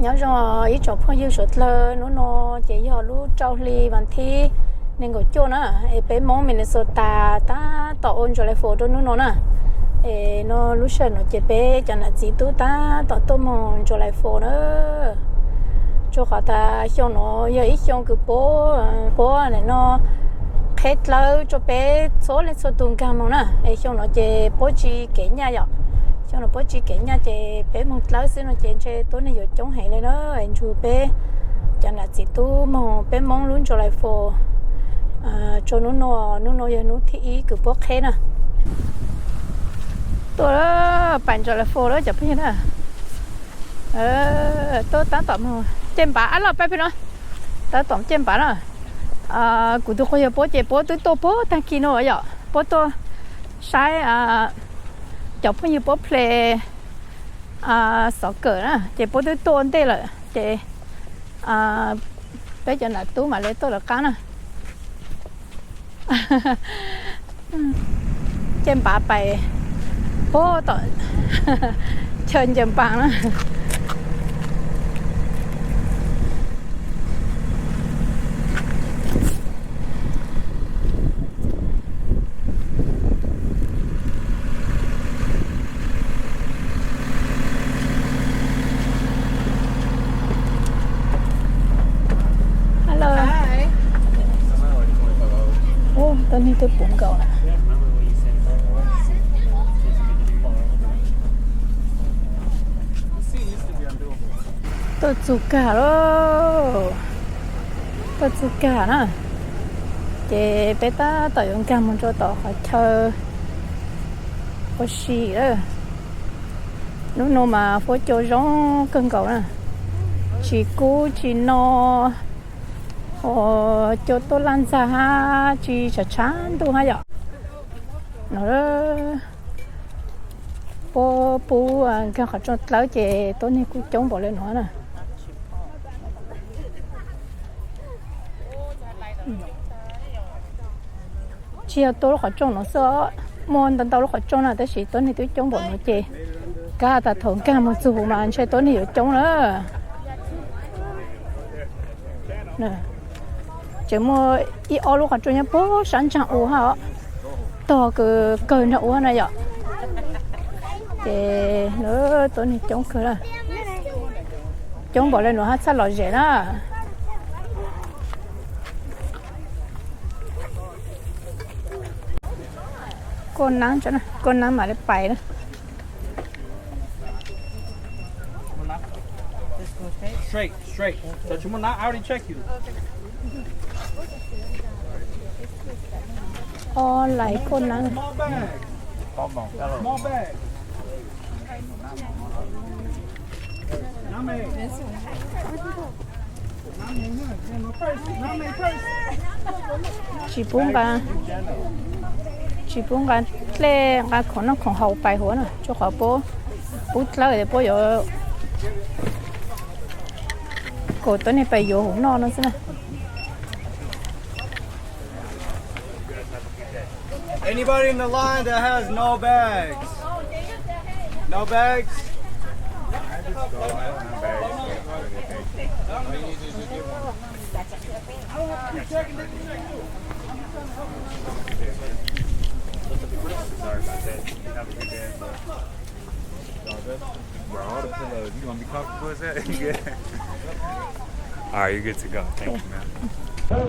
Nyob zoo ib tsoom phooj ywg suav dlawg, hnub no ces yog lub rau hli vas thib nees nkaum cuaj na, es peb Hmoob Minnesota tab tom ua July four rau hnub no na. Es no lub sij hawm no ces peb cov nam txiv tub tab tom tuaj moog July four na. Rua qhov tas xyoo no yog ib xyoo kws puab, puab no qheb dlawb rua peb txhua leej txhua tug nkaag moog na. Es xyoo no ces puab tsi kev nyaj yom. Xyoo no puab tsi kev nyaj ces peb moog dlawb xwb no ces ntshe tuab neeg yuav coob heev le na. Es nrug peb cov nam txiv tub moog peb Hmoob lub July four rua hnub no, hnub no yog hnub thib ib kws puab qheb na. Tuaj pais July four lawm cov phooj ywg na. Tuaj tab tom moog caij npav ab loj pab peb no. Tab tom caij npav na. Kuv tug quas yawg puab ces puab twb tuaj puag taag kis no yom, puab tuaj saib cov phooj ywg puab play xov kawm na ces puab twb tuaj ua ntej lawm ces peb cov nam tub mam le tuaj lawv qab na. Caij npav pais puag tom chaw ncaws npas na. Hello. Ub, tuab neeg twb puv nkaus lawm. Tuaj txug kag lauj. Tuaj txug kag na. Ces peb tab tom yuav nkag moog rua tom qhov chaw ua si lawm. Nub nua mas huab cua zoo kawg nkaus na, tsis kub tsis no, cua tuaj laj ntxag hab tsis tshav tshav ntuj hab yom. No puab pub nkag qhov rooj dlawb ces tuab neeg kuj coob npaum le nuav na. Tsis yog tuab lub qhov rooj nuav xwb, muaj ntau ntau lub qhov rooj na, tab sis tuab neeg twb coob npaum nuav ces kab tas thaum nkag moog txug mas ntshe tuab neeg yuav coob na. Tseem muaj ib ob lub qhov rooj nyob puag sab ntsaag ua hab, tog kawg nraag ua na yom. Ces tuab neeg coob kawg na, coob npaum le nuav hab txhaj lom zem na. Kuj naab, kuj naab mam li pais na. Straight, straight. Ob lais kuj naab. Tsis pub nqa, tsis pub nqa dlej nqa khoom noj khoom haus pais huv na, rua qhov puab pub dlawb puab yuav kom tuab neeg pais yuav huv noj no xwb na. Anybody in the line that has no bags? No bags? Sorry about that. Have a good day. Bro, all the pillows. You gonna be comfortable as hell? You good? All right, you're good to go. Thank you, man. Tuaj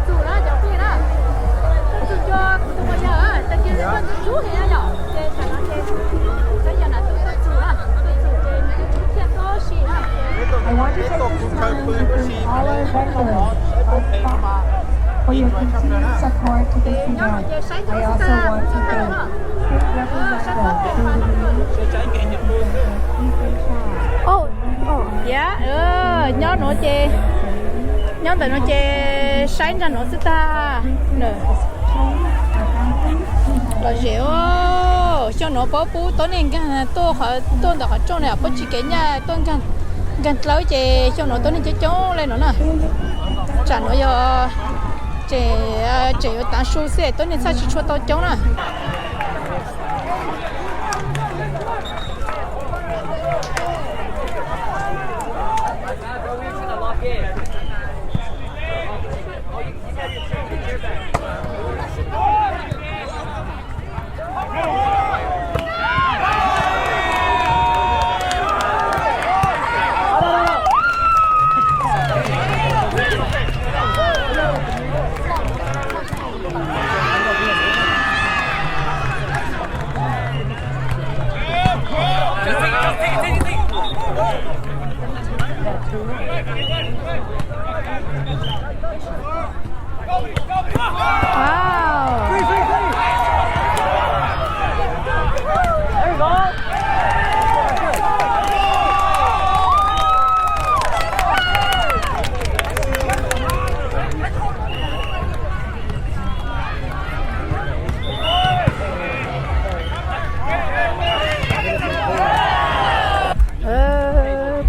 txug na cov phooj ywg na, tuaj txug cov kuv tus quas yawg, tag kis tuaj ntxub ntxub heev. Ov, ov, ya, nyob nuav ces, nyob ntawm nuav ces saib nraag nuav xwb tag. Lom zem, xyoo nuav puab pub tuab neeg nkaag tuaj, tuaj ntawm qhov rooj na, puab tsi kev nyaj tuaj nkaag dlawb ces xyoo nuav tuab neeg coob coob le nuav na. Tsam nuav yog tseem, tseem yuav taav su xwb, tuab neeg txhaj tsi tshua tau coob na.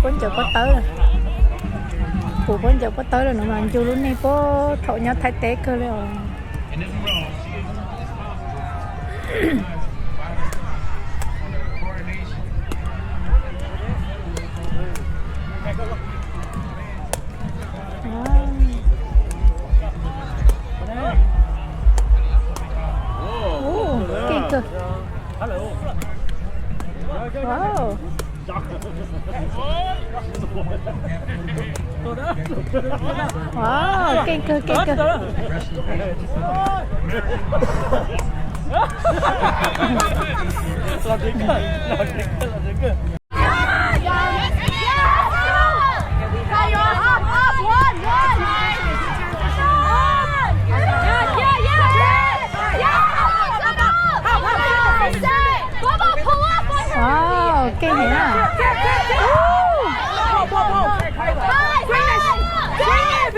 Puab ncaws pob tawb, kuv puab ncaws pob tawb lawm no mas ncu lub neej puag thaum nyob Thaib teb kawg li os. Keej kawg. Wow. Wow, keej kawg, keej kawg. Wow, keej heev na.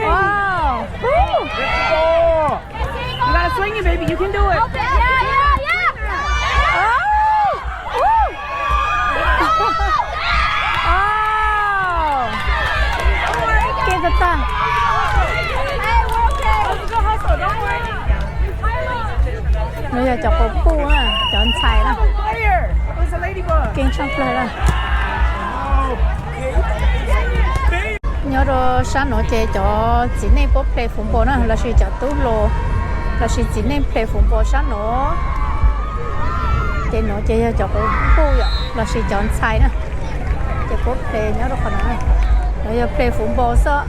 Wow. You gotta swing it, baby. You can do it. Keej tag tag. No yog cov quas puj na, cov ntxhais na. Keej tshaj plawg na. Nyob rau sab nuav ces cov txiv neej puab play football na, lossis cov tub hluas lossis txiv neej play football sab nuav. Ces nuav ces yog cov quas puj yom, lossis cov ntxhais na. Ces puab play nyob rau qhov nuav, nuav yog play football xwb.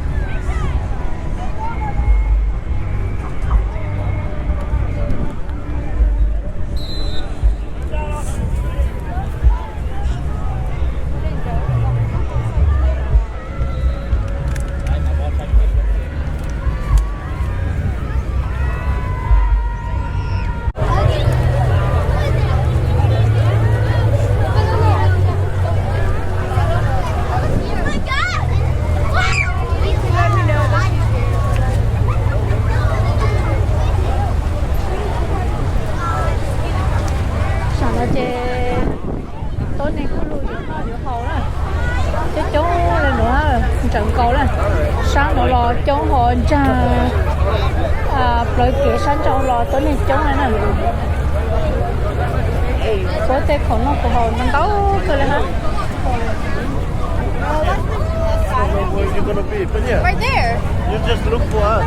Saum no ces tuab neeg kuj lug yuav noj yuav haus na. Coob coob le nuav, ntsaws nkaus na. Sab nuav los coob ho ntsag, plawv kev sab nraud los tuab neeg coob le na. Puab tej khoom noj khoom haus ntau kawg le hab. Right there. You just look for us.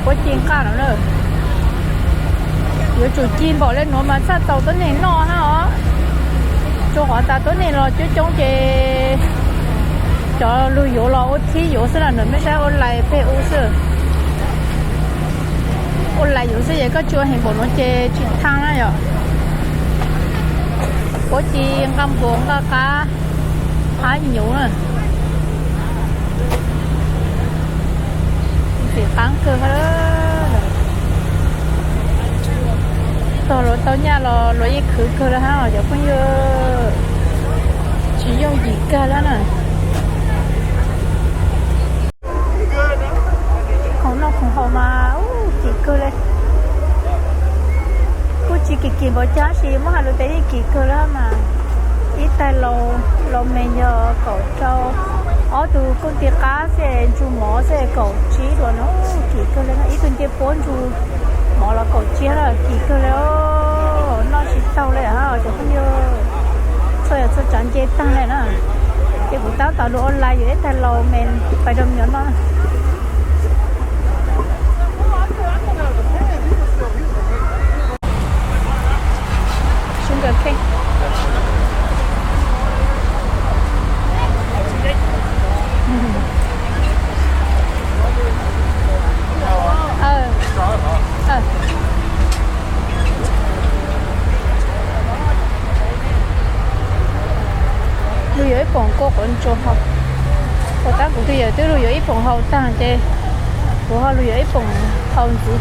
Puab ci nqaj no na. Yuav tsum ci npaum le nuav mas txhaj txaus tuab neeg noj hab os. Rua qhov tas tuab neeg los coob coob ces cov lug yuav los ua thib yuav xwb na, nws mej saib ua lais peg u xwb. Ua lais yuav xwb es koj tsi ua heev npaum nuav ces tsis thaaj na yom. Puab ci nqaj npua nqaj qab hab nyuv na. Ntxim qab kawg hab. Tog luas tau nyaj los luas yeej khwv kawg le hab os cov phooj ywg. Tsis yooj yim kag le na. Khoom noj khoom haus mas kim kawg le. Kuj tsis kim kim npaum cas tab sis muab has lus tias yeej kim kawg le mas. Ib tais laus, laus me yog kaum rau, ob tug kooj ti qab xwb ntsuj mov xwb kaum tsib duas no, kim kawg le. Ib tug ncej puab ntsuj mov los kaum tsib lawm, kim kawg le. Noj tsis taug le hab cov phooj ywg. Txhua yam txhua tsav nce taag le na. Ces kuv tab tom lug online yuav ib tais laus me pais rau me nyuam noj. Lug yuav ib poom kua quav ntsuas haus. Puas tab kuv twb yawm twb lug yuav ib poom haus taag ces kuv ho lug yuav ib poom haus ntxiv.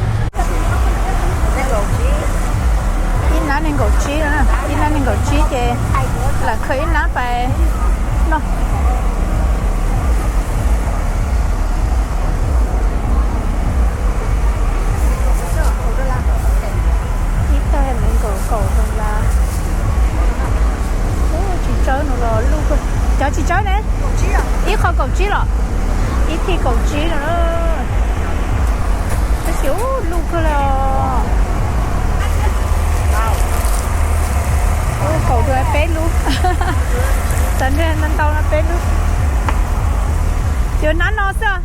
Ib nab nees nkaum tsib, ib nab nees nkaum tsib ces lam khaws ib nab pais noj. Ib tais nees nkaum kaum dollar. Tsis tsawb no los luj kawg. Cov tsis tsawb ne? Ib qho kaum tsib los? Ib thij kaum tsib no. Tab sis luj kawg le os. Kaum dua peb lub. Txawm nrhiav ntau ntau no peb lub. Yuav nab no xwb.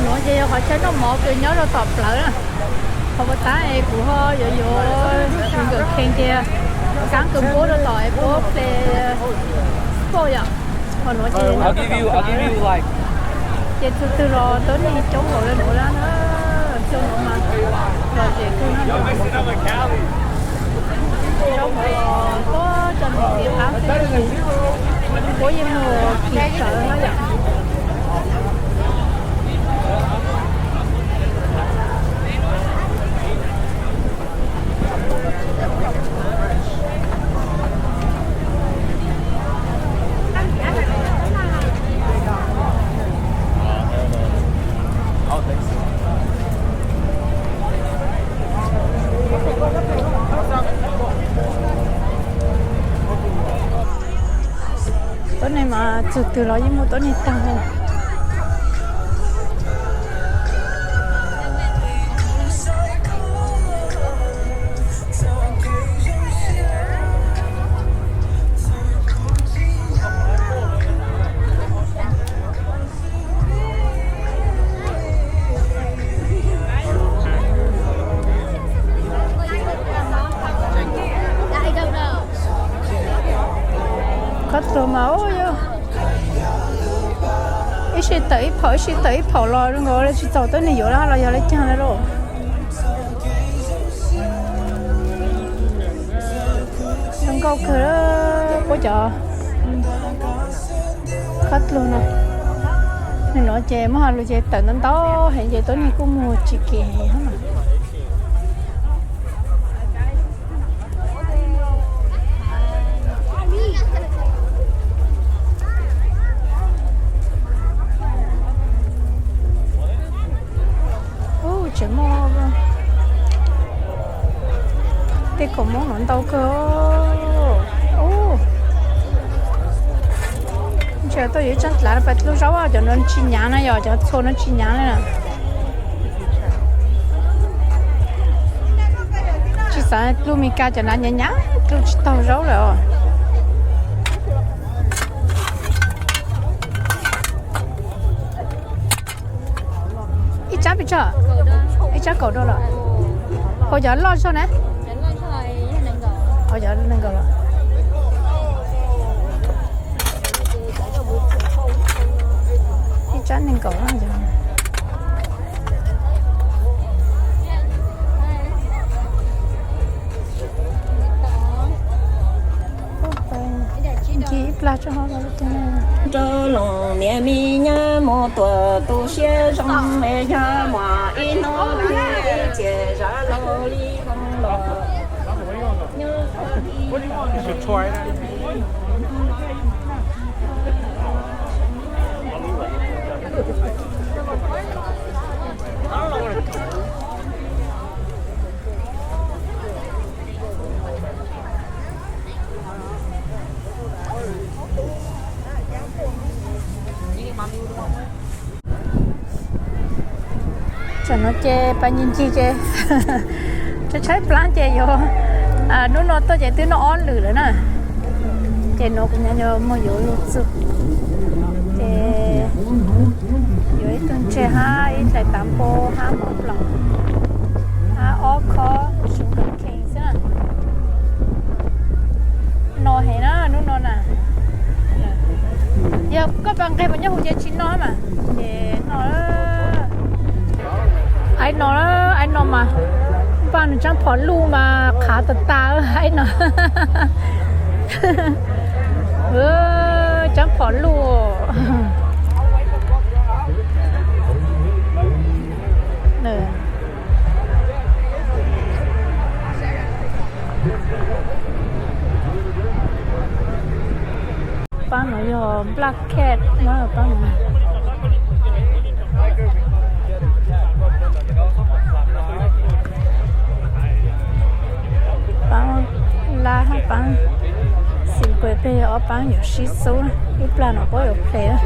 Nuav ces yog qhov chaw noj mov kws nyob rau tom plawv na. Qhov puas tab es kuv ho yuav yuav nkawm khees tias kaab kws puab rau tom es puab ple spoj yom. Qhov nuav ces ces txhua twg los tuab neeg coob npaum le nuav lawm na. Xyoo nuav mas lom zem kawg na. Zaub mov los puab cov neeg txiv qaab xwb, puab yeej muag kis tsawv na yom. Tuab neeg mas txug twg los yeej muaj tuab neeg taag. Qhov tuag mas ub yog ib sij tawm ib phaum ib sij tawm ib phaum los zoo nkaus le tsis txaus tuab neeg yuav los yog le caag le lauj. Zoo nkauj kawg puab cov qhov dlug no. Nws nuav ces muab has lug ces tawm ntau ntau heev ces tuab neeg kuj muag tsis kev heev. Ub, tseem muaj tej khoom Moob no ntau kawg. Ub, ntshe tuaj yuav ib tsaab dlav pais dlub zaub, cov no tsis hnyav na yom, cov txhua no tsis hnyav na. Tsis xav dlub Mes Kas cov na hnyav hnyav dlub tsis taug zaub lawm os. Ib tsaab pes tsawg? Ib tsaab kaum dollar. Hauv cov loj zog na. Cov nees nkaum los, ib tsab nees nkaum no yog. Ncig ib plag tso ho. Rau los niam me nyab mus tuam tu siab zoo es yog muaj ib hnub ib txhia zam laug li zoo los nyob. Tsam no ces pas ncig ncig ces tshaib tshaib plab ces yuav, hnub no tuaj ces twb noj ob lwm lawm na. Ces no kuv nyuam qhuav mus yuav lug txug, ces yuav ib tug ntses hab ib daim tav npua hab mov plaum hab ob khob sugar cane xwb na. No heev na hnub no na. Yog koj pas nqeg puas nyob huv ces tsis no mas, ces no. Aib no, aib no mas, npaj nws tsaab phom luj mas qhav tas tas aib no. Tsaab phom luj. Paab no yog black cat na, paab no. Paab lab hab paab xim kuas peg ob paab yuav sib xub, ib plag no puab yuav ples.